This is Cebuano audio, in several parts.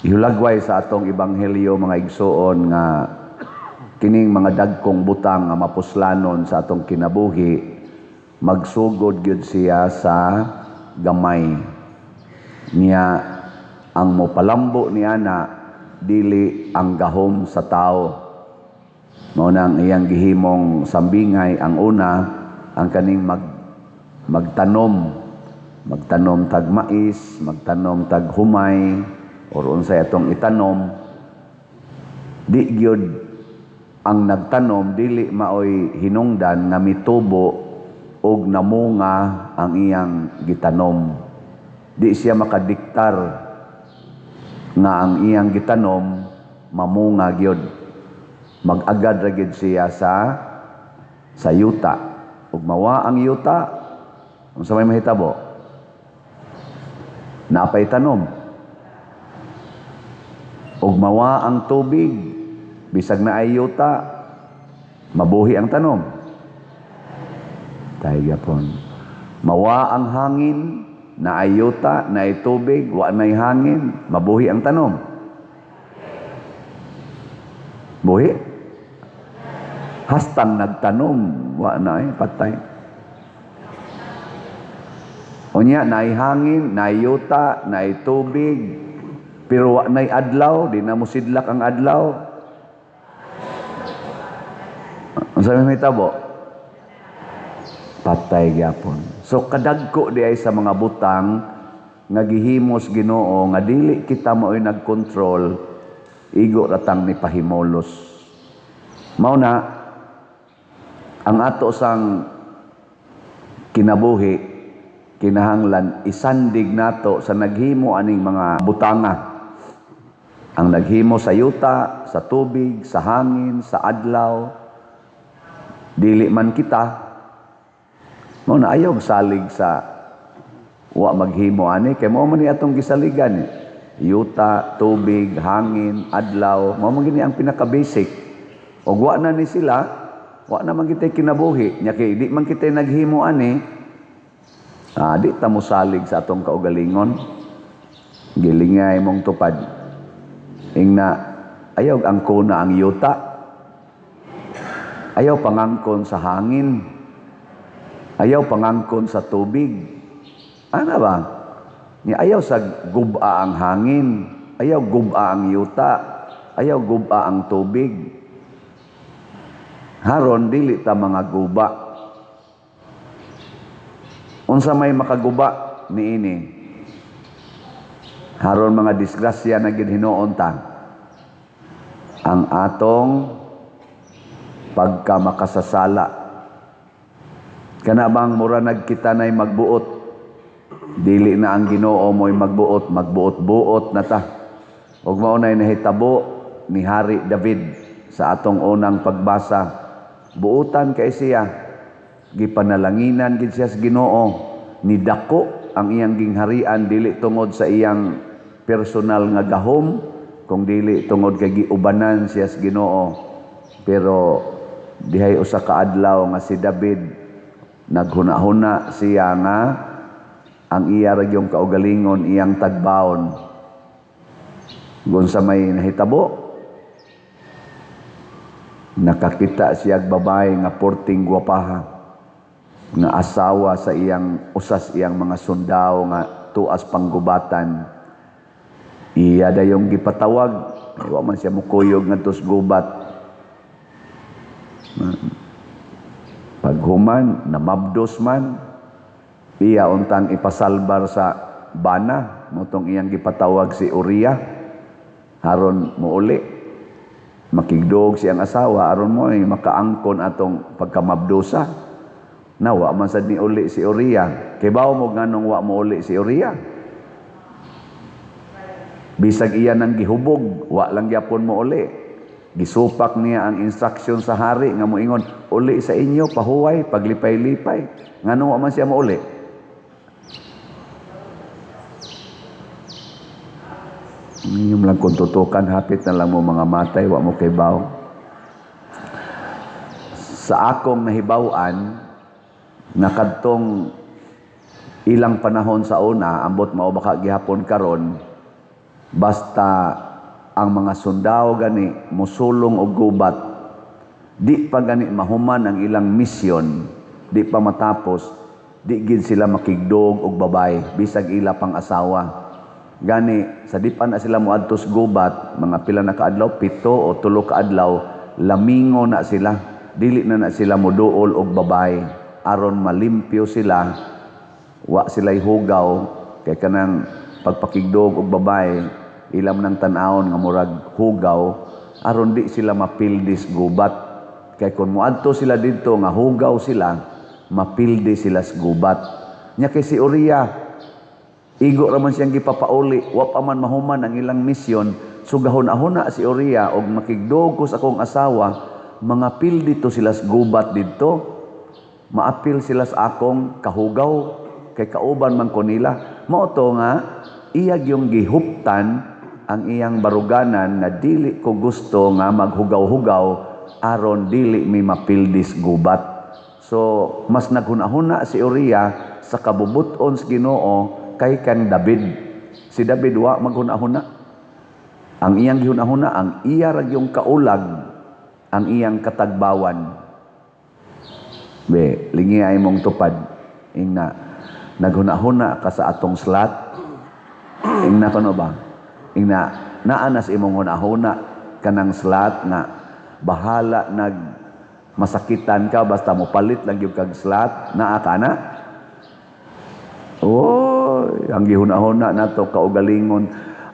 Ihulagway sa atong ebanghelyo, mga igsuon, nga kining mga dagkong butang nga mapuslanon sa atong kinabuhi, magsugod gyud siya sa gamay. Niya ang mopalambo ni ana dili ang gahom sa tao. Mao nang iyang gihimong sambingay ang una, ang kaning magtanom, magtanom tag mais, magtanom tag humay or unsay atong itanom. Di gyud ang nagtanom, dili maoy hinungdan nga mitubo og namunga ang iyang gitanom. Di siya makadiktar nga ang iyang gitanom mamunga gyud. Mag-agad ra gyud siya sa yuta. Ug mawa ang yuta, unsa may mahitabo? Napay tanom. Ug mawa ang tubig, bisag naay yuta, mabuhi ang tanom? Tayo gyapon. Mawa ang hangin, naay yuta, naay tubig, wa nay hangin, mabuhi ang tanom? Buhi? Hastang nagtanom, wa na eh, patay. Unya, naay hangin, naay yuta, naay tubig, pero wa nay adlaw, di na mo sidlak ang adlaw. Unsa may mahitabo? Patay gyapon. So kadagko di ay sa mga butang nga gihimos Ginoo nga dili kita mao'y nagkontrol, igo ratang ni pahimolos. Mao na ang ato sang kinabuhi, kinahanglan isandig nato sa naghimo aning mga butanga. Ang naghimo sa yuta, sa tubig, sa hangin, sa adlaw, dili man kita. Mao na ayaw salig sa wa maghimo ani kay mao man ni atong gisaligan eh. Yuta, tubig, hangin, adlaw, mao man gini ang pinaka-basic. Og wa na ni sila, wa na man kitay kinabuhi. Nya kay di man kitay naghimo ani, di ta mosalig sa atong kaugalingon. Gilingay mong tupad. Ingna, ayaw angkona ang yuta. Ayaw pangangkon sa hangin. Ayaw pangangkon sa tubig. Ana ba? Nya ayaw sa guba ang hangin. Ayaw guba ang yuta. Ayaw guba ang tubig. Haron dili ta mga guba. Unsa may makaguba niini? Haron mga disgrasya na gid hinuon ta. Ang atong pagkamakasasala. Kana bang mura nagkita na'y magbuot? Dili na ang Ginoo mo'y magbuot, magbuot-buot na ta. Ug mao na'y nahitabo ni Hari David sa atong unang pagbasa. Buotan kay siya, gipanalanginan gid siya sa Ginoo, nidako ang iyang gingharian dili tungod sa iyang personal nga gahom, kung dili tungod kay giubanan siya sa Ginoo. Pero dihay usa ka adlaw nga si David naghuna-huna siya nga ang iya ra gyung kaugalingon iyang tagbaon. Gun sa may nahitabo, nakakita siya og babae nga porting gwapaha, nga asawa sa iyang usas iyang mga sundao nga tuas panggubatan. Iya dayong gipatawag, wa man siya mukuyog ngadto sa gubat. Paghuman, namabdos man, iya untang ipasalbar sa bana, motong iyang gipatawag si Uriah, haron muuli. Makigdog siyang asawa, aron mo ay makaangkon atong pagkamabdosa. Nawa man sad ni uli si Uriah. Kay bawo mo nganong wa mo uli si Uriah? Bisag iya nang gihubog, wa lang gyapon mo uli. Gisupak niya ang instruction sa hari nga moingon, uli sa inyo, pahuway, paglipay-lipay. Nganong wa man siya mouli? Inyong lang kung tutukan, hapit na lang mo mga matay, wa mo kay baw. Sa akong nahibaw-an, nakadtong ilang panahon sa una, ambot mao baka gihapon karon, Basta ang mga sundao gani musulong og gubat, di pa gani mahuman ang ilang misyon, di pa matapos, di gid sila makigdog og babay bisag ila pang asawa. Gani sa di pa na sila moadto sa gubat, mga pila na kaadlaw, 7 o 3 ka adlaw, lamingo na sila, dili na na sila moduol og babay aron malimpyo sila, wa sila'y hugaw, kay kanang pagpakigdog og babay ilam ng tan-awon nga murag hugaw, aron di sila mapildis gubat. Kay kung moadto sila didto nga hugaw sila, mapildi sila sa gubat. Nya kay si Uriah, igo ra man siyang gipapauli, wa pa man mahuman ang ilang misyon, so gahuna-huna si Uriah, og makigdog ko sa akong asawa, mga pildi to sila sa gubat didto, maapil sila sa akong kahugaw, kay kauban man ko nila. Mao to nga iya yung gihuptan ang iyang baruganan na dili ko gusto nga maghugaw-hugaw aron dili mi mapildis gubat. So mas naghuna-huna si Uriah sa kabubuton sa Ginoo kay kan David. Si David wa maghuna-huna. Ang iyang gihuna-huna, ang iya ra yung kaulag, ang iyang katagbawan. Be, lingi ay mong tupad. Ingna, naghuna-huna ka sa atong slot. Ingna kuno ba? Ingna, naa na sa imong huna-huna kanang slot nga bahala nag masakitan ka basta mo palit lang yung kag slot, naa ka na? Oh, ang gihuna-huna nato kaugalingon.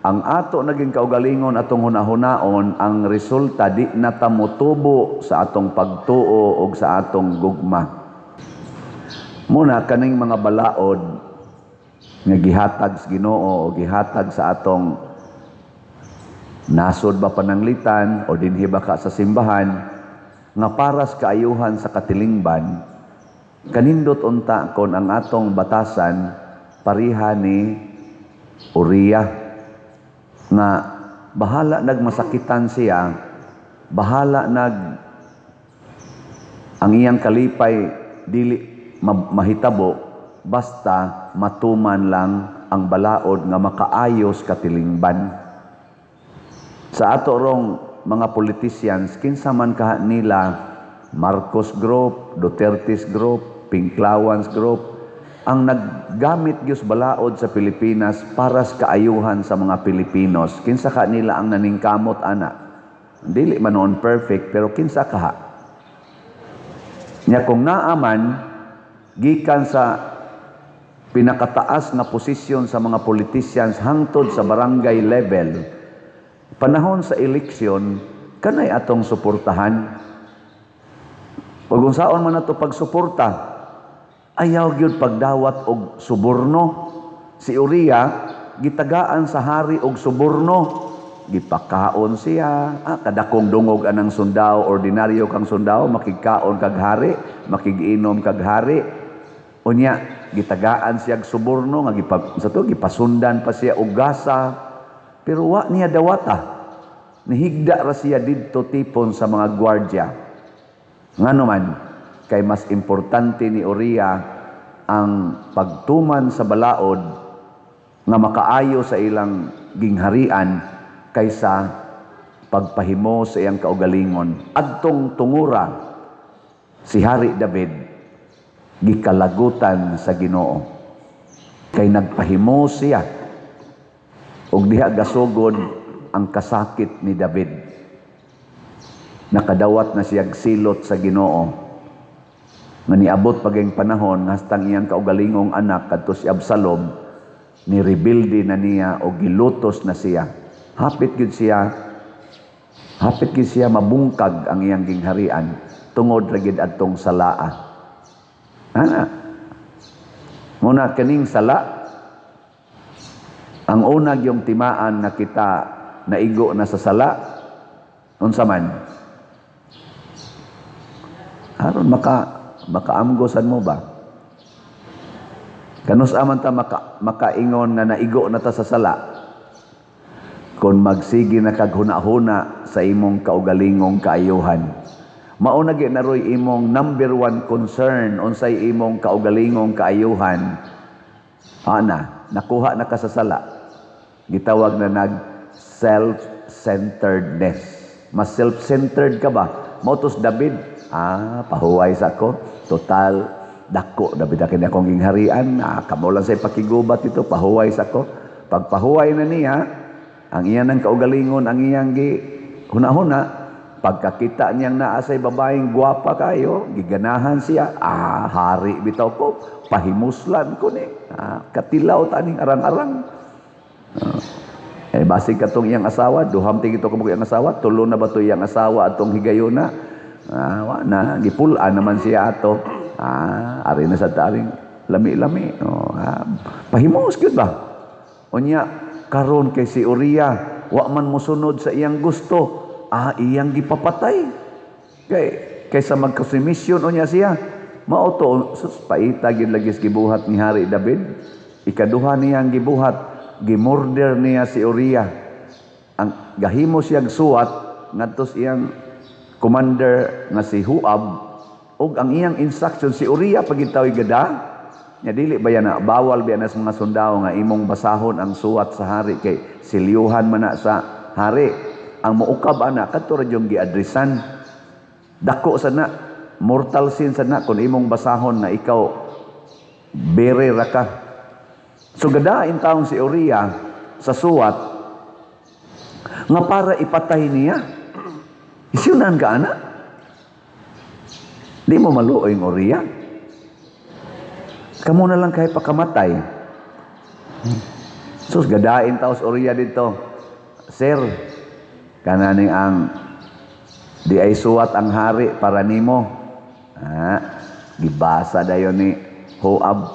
Ang ato naging kaugalingon atong hunahunaon, ang resulta di na ta motubo sa atong pagtuo og sa atong gugma. Muna kaning mga balaod nga gihatag sa Ginoo o gihatag sa atong nasod ba pananglitan o dinhi ba ka sa simbahan nga para sa kaayuhan sa katilingban, kanindot unta kon ang atong batasan pareha ni Uriah nga bahala nagmasakitan siya, bahala nag ang iyang kalipay dili mahitabo, basta matuman lang ang balaod nga makaayos katilingban. Sa ato rong mga politicians, kinsa man kaha nila, Marcos Group, Duterte's Group, Pinklawans Group, ang naggamit gyud balaod sa Pilipinas para sa kaayuhan sa mga Pilipinos, kinsa ka nila ang naningkamot ana? Dili man noon perfect, pero kinsa kaha nya? Kung naaman gikan sa pinakataas nga posisyon sa mga politicians hangtod sa barangay level, panahon sa eleksyon, kanay atong suportahan. Pag unsaon man nato pagsuporta, ayaw gyud pagdawat og suborno. Si Uriah gitagaan sa hari og suborno, gipakaon siya. Ah, kadakong dungog anang sundao, ordinaryo kang sundao, makigkaon kag hari, makigiinom kag hari. Unya gitagaan siya og suborno nga gipa, sa to gipasundan pa siya og gasa, pero wa niya dawata, nihigda ra siya didto tipon sa mga gwardya. Ngano man? Kay mas importante ni Uriah ang pagtuman sa balaod nga makaayo sa ilang gingharian kaysa pagpahimo sa iyang kaugalingon. Adtong tungura, si Hari David gikalagutan sa Ginoo kay nagpahimo siya, ug diha gasugod ang kasakit ni David. Nakadawat na siya silot sa Ginoo nga niabot paging panahon hastang iyang kaugalingong anak kadto si Absalom ni rebelde na niya o gilutos na siya. Hapit gyud siya, hapit gyud siya mabungkag ang iyang gingharian tungod ra gyud adtong salaa ana. Muna kaning sala ang una yung timaan nga kita naigo na sa sala. Unsa man aron makaamgosan mo ba? Kanus man ta makaingon nga naigo na ta sa sala? Kung magsige na kag huna-huna sa imong kaugalingong kaayuhan. Mao na gyud na roy imong number one concern, unsay imong kaugalingong kaayuhan. Ana, nakuha na ka sa sala. Gitawag na nag self-centeredness. Mas self-centered ka ba? Mao to si David, pahuway sa ko. Total, dako, David akin akong gingharian. Kamo lang sa ipakigubat ito, pahuway sa ko. Pagpahuway na niya, ang iya ng kaugalingon, ang iyang gi huna-huna, pagkakita niyang naa say babaeng gwapa kayo, giganahan siya, hari bitaw ko, pahimuslan ko ni, katilaw taning arang-arang. Eh, basig katong iyang asawa, duham tig ito kabuk iyang asawa, tulo na ba to iyang asawa atong higayuna? Wa na, gipulaan naman siya ato. Ari na sa taring lami-lami. Oh, pahimos gyud ba? Unya, karon kay si Uriah, wa man mosunod sa iyang gusto, iyang gipapatay. Kay kaysa magkasumisyon unya siya, mao to, sus, paita gyud lagi gibuhat ni Hari David. Ikaduha niyang gibuhat, gimurder niya si Uriah. Ang gahimo siyang suwat ngadto sa iyang commander nga si Joab, ug ang iyang instruction si Uriah pagitaw gada nya, dili ba yan na bawal biya na sa mga sundao nga imong basahon ang suwat sa hari kay silyuhan man na sa hari. Ang muukab ana kadto ra yung giadresan. Dako sa na, mortal sin sa na kung imong basahon na ikaw bere ra ka. So gadain taon si Uriah sa suwat nga para ipatay niya. Isyunan ka ana? Di mo maluoy ang Uriah? Kamo na lang kay pakamatay. Sus, gadain taos Uriah dito. Sir, kananing ang di ay suwat ang hari para nimo. Gibasa dayon ni Joab.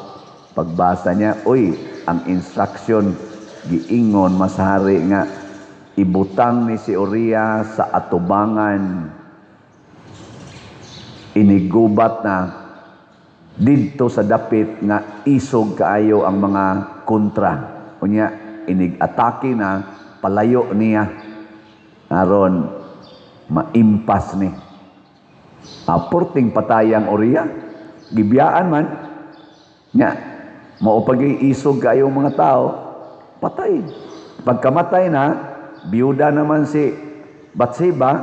Pagbasa niya, uy, ang instruction giingon mas hari nga ibutang ni si Uriah sa atubangan inigubat na didto sa dapit nga isog kaayo ang mga kontra. Unya inig-atake na palayo niya aron maimpas ni. Aporting patayang Uriah, gibiyaan man nya mao pag isog kaayo mga tao, patay. Pagkamatay na, biyuda naman si Batseba,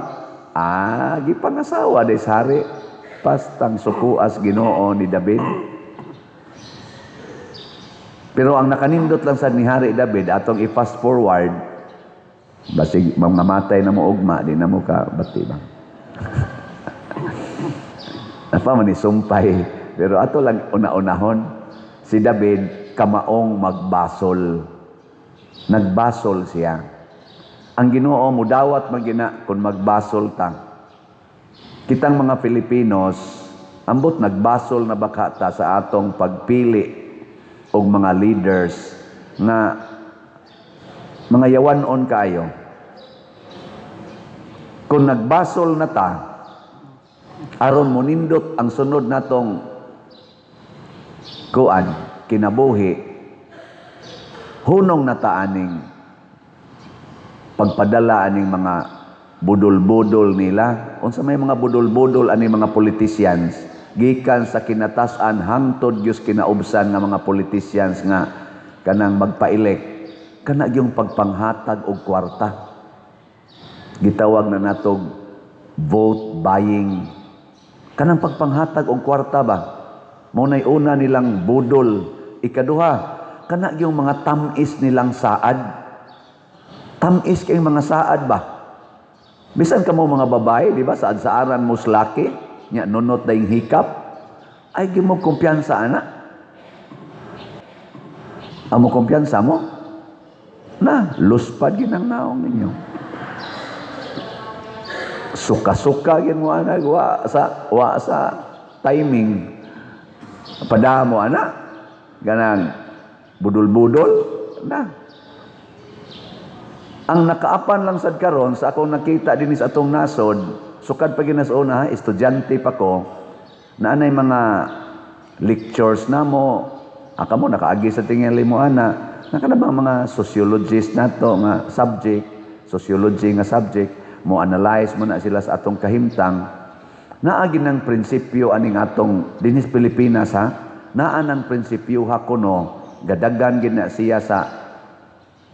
gipangasawa day sa hari. Pastang sukuas Ginoo ni David. Pero ang nakanindot lang sa ni Hari David, atong i-fast forward, basig mga matay na mo ugma, di na mo ka bati ba? Napa man ni sumpay. Pero ato lang una-unahon, si David kamaong magbasol. Nagbasol siya. Ang Ginoo mudawat magina kung magbasol ta. Kitang mga Filipinos, ambot nagbasol na baka ta sa atong pagpili og mga leaders nga mga yawanon kaayo. Kung nagbasol na ta, aron monindot ang sunod natong kuan kinabuhi, hunong na ta aning pagpadala aning mga budol-budol nila. Unsa may mga budol-budol ani mga politicians, gikan sa kinatasan hangtod gyud kinaubsan nga mga politicians nga kanang magpa-elect, kana gyung pagpanghatag og kwarta. Gitawag na natog vote buying. Kanang pagpanghatag og kwarta ba? Mao nay una nilang budol. Ikaduha, kana yung mga tamis nilang saad. Tamis kay mga saad ba? Bisan kamo mga babae, di ba? Saad-saaran mo laki, nya nunot dayong hikap. Ay gi mo kumpiyansa ana. Amo kumpiyansa mo? Na, luspad ginang naong ninyo. Suka-suka gin mo ana, wa sa timing. Padamo ana, ganang budol-budol na. Ang nakaapan lang sad karon sa akong nakita dinhi sa atong nasod, sukad pa ginas una, estudyante pa ko, na anay mga lectures namo, aka mo nakaagi sa tingali mo ana, naka na ba mga sociologist nato nga subject, sociology nga subject, mo analyze mo na sila sa atong kahimtang, naagi ng prinsipyo aning atong dinhi sa Pilipinas ha, naa ng prinsipyo ha kuno, gadagan gid na siya sa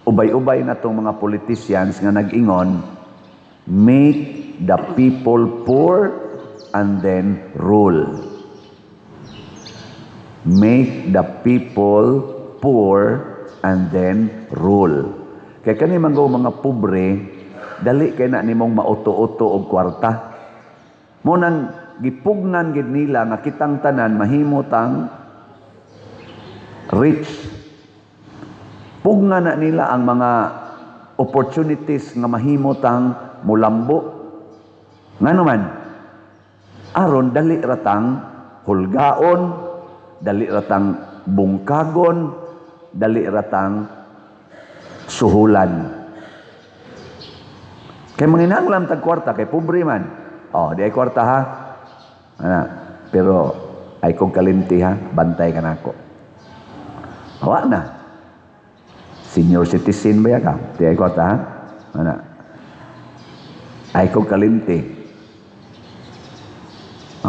Ubay-ubay na tong mga politicians nga nag-ingon, "Make the people poor and then rule. Make the people poor and then rule." Kay kani man mga pobre, dali kay na nimong mauto-uto og kwarta. Mao nang gipugnan gid nila nga kitang tanan mahimo tang rich. Pugnan na nila ang mga opportunities nga mahimo tang mulambo. Ngano man? Aron dali ratang hulgaon, dali ratang bungkagon, dali ratang suhulan. Kay manginahanglan tag kwarta kay pobre man. Oh, di ay kwarta ha. Ana, pero ay kong kalimti ha, bantay ka nako. Awa na. Senior citizen ba ya ka? Di ay kwarta ha? Ana. Ay kong kalimti.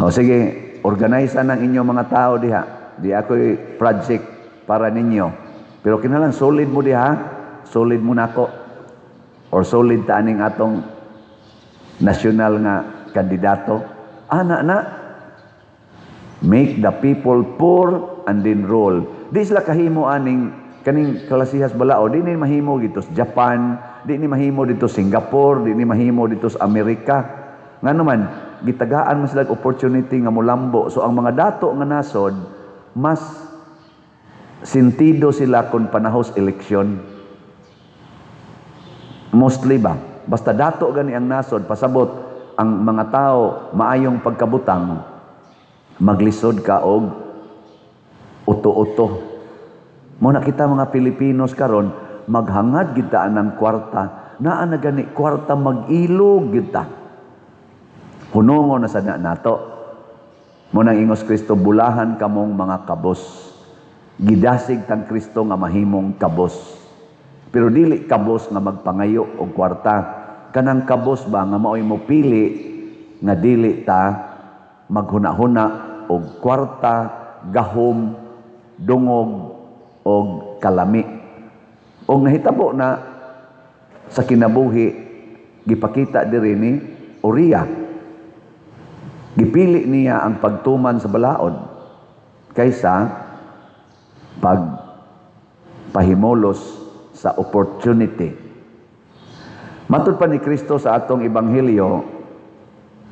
O sige, organize ng inyong mga tao diha. Di ako'y project para ninyo. Pero kinahanglan solid mo diha. Solid mo nako. Or solid ta aning atong national nga kandidato. Ana na. Make the people poor and then rule. Di sila kahimo aning kaning kalasihas balao. Di ni mahimo dito sa Japan, di ni mahimo dito sa Singapore, di ni mahimo dito sa Amerika. Ngano man, gitagaan man sila og opportunity nga mulambo. So ang mga dato nga nasod, mas sintido sila kung panahos eleksyon. Mostly ba? Basta dato gani ang nasod, pasabot ang mga tao maayong pagkabutang, maglisod ka og uto-uto. Mao na kita mga Pilipinos karon maghangad kita ng kwarta, naa na gani kwarta, mag-ilog kita. Hunongon na sa na nato. Mao nang ingos Kristo, "Bulahan kamong mga kabos." Gidasig tang Kristo nga mahimong kabos. Pero dili kabos nga magpangayo og kwarta. Kanang kabos ba nga maoy mo pili nga dili ta maghuna-huna og kwarta, gahom, dungog og kalami. Og nahitabo na sa kinabuhi, gipakita diri ni Uriah. Gipili niya ang pagtuman sa balaod kaysa pagpahimulos sa opportunity. Matud pa ni Kristo sa atong ebanghelyo,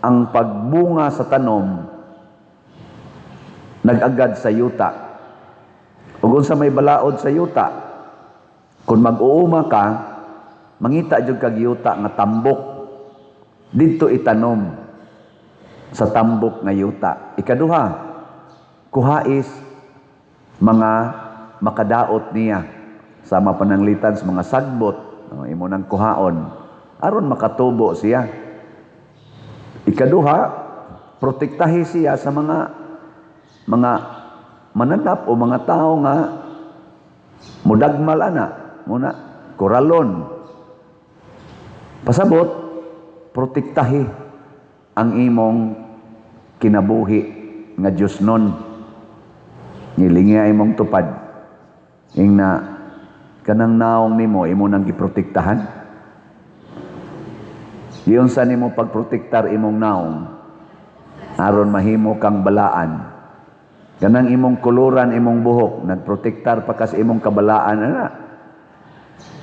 ang pagbunga sa tanom nag-agad sa yuta. Ug unsa may balaod sa yuta? Kung mag-uuma ka, mangita jud kag yuta nga tambok. Didto itanom sa tambok nga yuta. Ikaduha, kuhais mga makadaot niya sama pananglitan sa mga sagbot, no, imo nang kuhaon aron makatubo siya. Ikaduha, protektahi siya sa mga mananap o mga tao nga mudagmal ana, muna koralon. Pasabot, protektahi ang imong kinabuhi nga Diyos nun. Ngilingi imong tupad. Ingna kanang naong nimo, imo nang giprotektahan. Giunsa nimo pagprotektar imong naong aron mahimo kang balaan? Kanang imong kuluran imong buhok, nagprotektar pa kas imong kabalaan ana.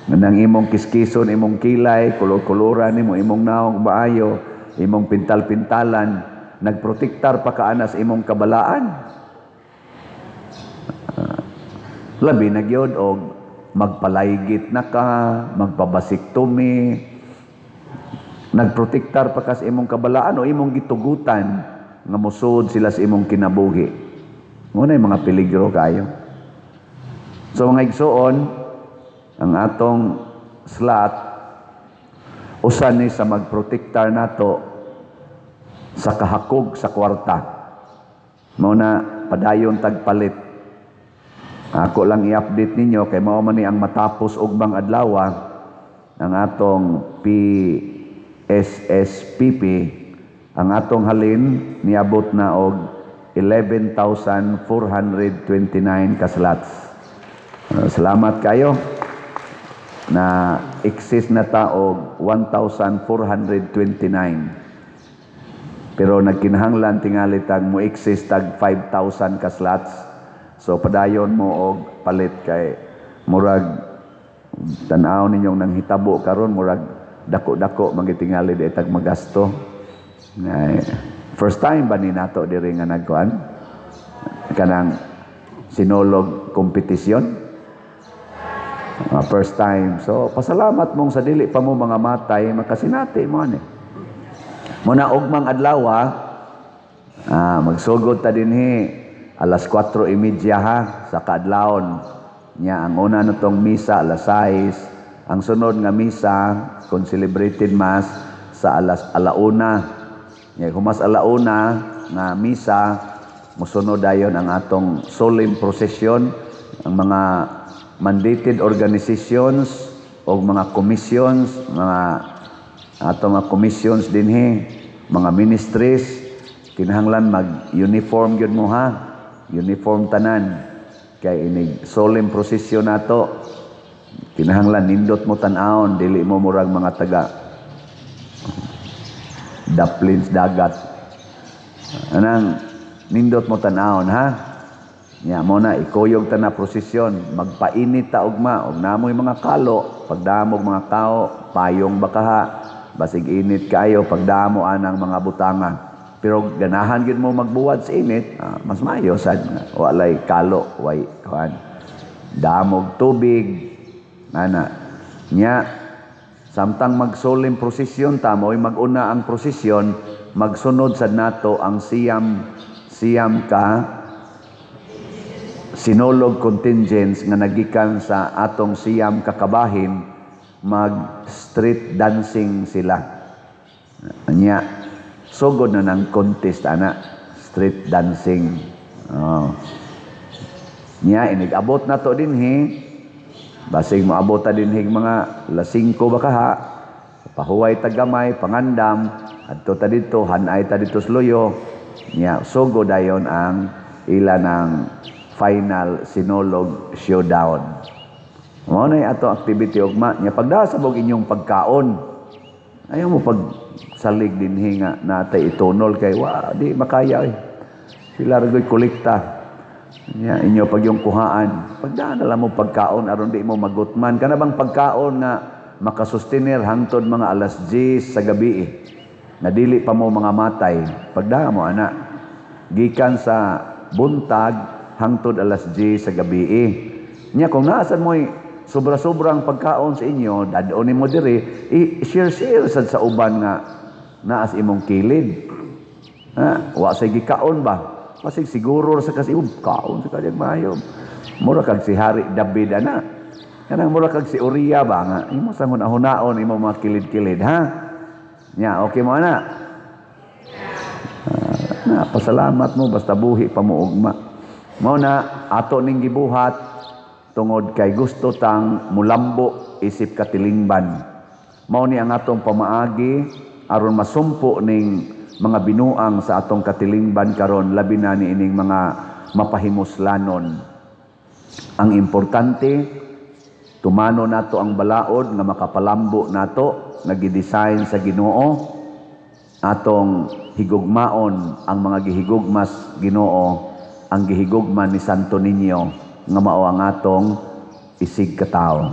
Kanang imong kiskison, imong kilay, kulor-kuluran nimo imong naong maayo, imong pintal-pintalan, nagprotektar pa ka ana sa imong kabalaan. Labi na gyud og magpalaygit na ka, magpa-vasectomy, nagprotektar pa ka sa imong kabalaan o imong gitugutan nga mosud sila sa imong kinabuhi. Mao na yung mga peligro kayo. So mga igsuon, ang atong slot usa ni sa magprotektar nato sa kahakog sa kwarta. Mao na padayon tagpalit. Ako lang i-update ninyo kay mao man ni ang matapos ugmang adlaw ang atong PSSPP. Ang atong halin niabot na og 11,429 ka slots. Salamat kayo. Na exist na ta og 1,429. Pero nagkinahanglan tingali tag mo exist tag 5,000 ka slots. So padayon mo og palit kay murag tan-aw ninyong nanghitabo karon, murag dako-dako magitingali di tag magasto. Ay, first time ba ni nato diri nga nagkuan? Kanang Sinulog competition? First time. So pasalamat mong sa dili pa mo mga matay makasinati mo ani. Muna ugmang adlaw, magsugod ta dinhi alas 4:30 ha sa kaadlawon. Nya ang una natong misa alas 6, ang sunod nga misa, concelebrated mass, sa alas alauna. Nya humas alauna nga misa, mosunod dayon ang atong solemn procession. Ang mga mandated organizations o mga commissions, mga atong mga commissions dinhi, mga ministries, kinahanglan mag-uniform gyud mo ha. Uniform tanan kay inig solemn procession nato, kinahanglan nindot mo tan-awon, dili mo murag mga taga daplins dagat. Anang nindot mo tan-awon ha. Nya mo na ikuyog ta na prosesyon, magpainit ta ugma og namoy mga kalo, pagdamog mga kao, payong bakaha, basig init kayo pagdamo anang mga butanga. Pero ganahan gyud mo magbuwad sa init, mas maayo sad walay kalo, way kuan. Damog tubig ana. Nya samtang mag-solemn prosesyon ta, mo'y mag-una ang prosesyon, magsunod sad nato ang 9 ka Sinulog contingents nga nagikan sa atong 9 ka kabahin, mag street dancing sila. Nya sugod na ng contest ana, street dancing. Oh. Nya inig abot na to dinhi, basig moabot ta dinhi mga alas 5 ba kaha, pahuway ta gamay, pangandam, adto ta didto, hanay ta didto sa luyo. Nya sugod dayon ang ila ng final Sinulog showdown. Mao na ato activity ugma. Nya pagdasabog inyong pagkaon. Ayaw mo pag salig dinhi nga natay itunol kay wa di makaya eh. Sila ra kolekta. Nya inyo pag yung kuhaan. Pagdaan na lang mo pagkaon aron di mo magutman. Kana bang pagkaon nga makasustenir hangtod mga alas 10 sa gabi eh. Na dili pa mo mga matay. Pagdaan mo ana. Gikan sa buntag hangtod alas 10 sa gabi eh. Nya kung naasan mo'y sobra-sobrang pagkaon sa inyo, dad-on mo diri, i-share-share sad sa uban nga naas imong kilid. Ha? Wa say gikaon ba? Pasig siguro sa kasi kaon sa kanyang maayo. Mura kag si Hari David ana. Kanang mura kag si Uriah ba nga imo sa hunaon imo mga kilid-kilid ha. Nya okay mo ana. Na pasalamat mo basta buhi pa mo ugma. Mao na ato ning gibuhat tungod kay gusto tang mulambo isip katilingban. Mao ni ang atong pamaagi aron masumpo ning mga binuang sa atong katilingban karon, labi na ni ining mga mapahimuslanon. Ang importante, tumano nato ang balaod nga makapalambo nato nga gidesign sa Ginoo, atong higugmaon ang mga gihigugmas Ginoo, ang gihigugma ni Santo Niño nga mao ang atong isig katawo.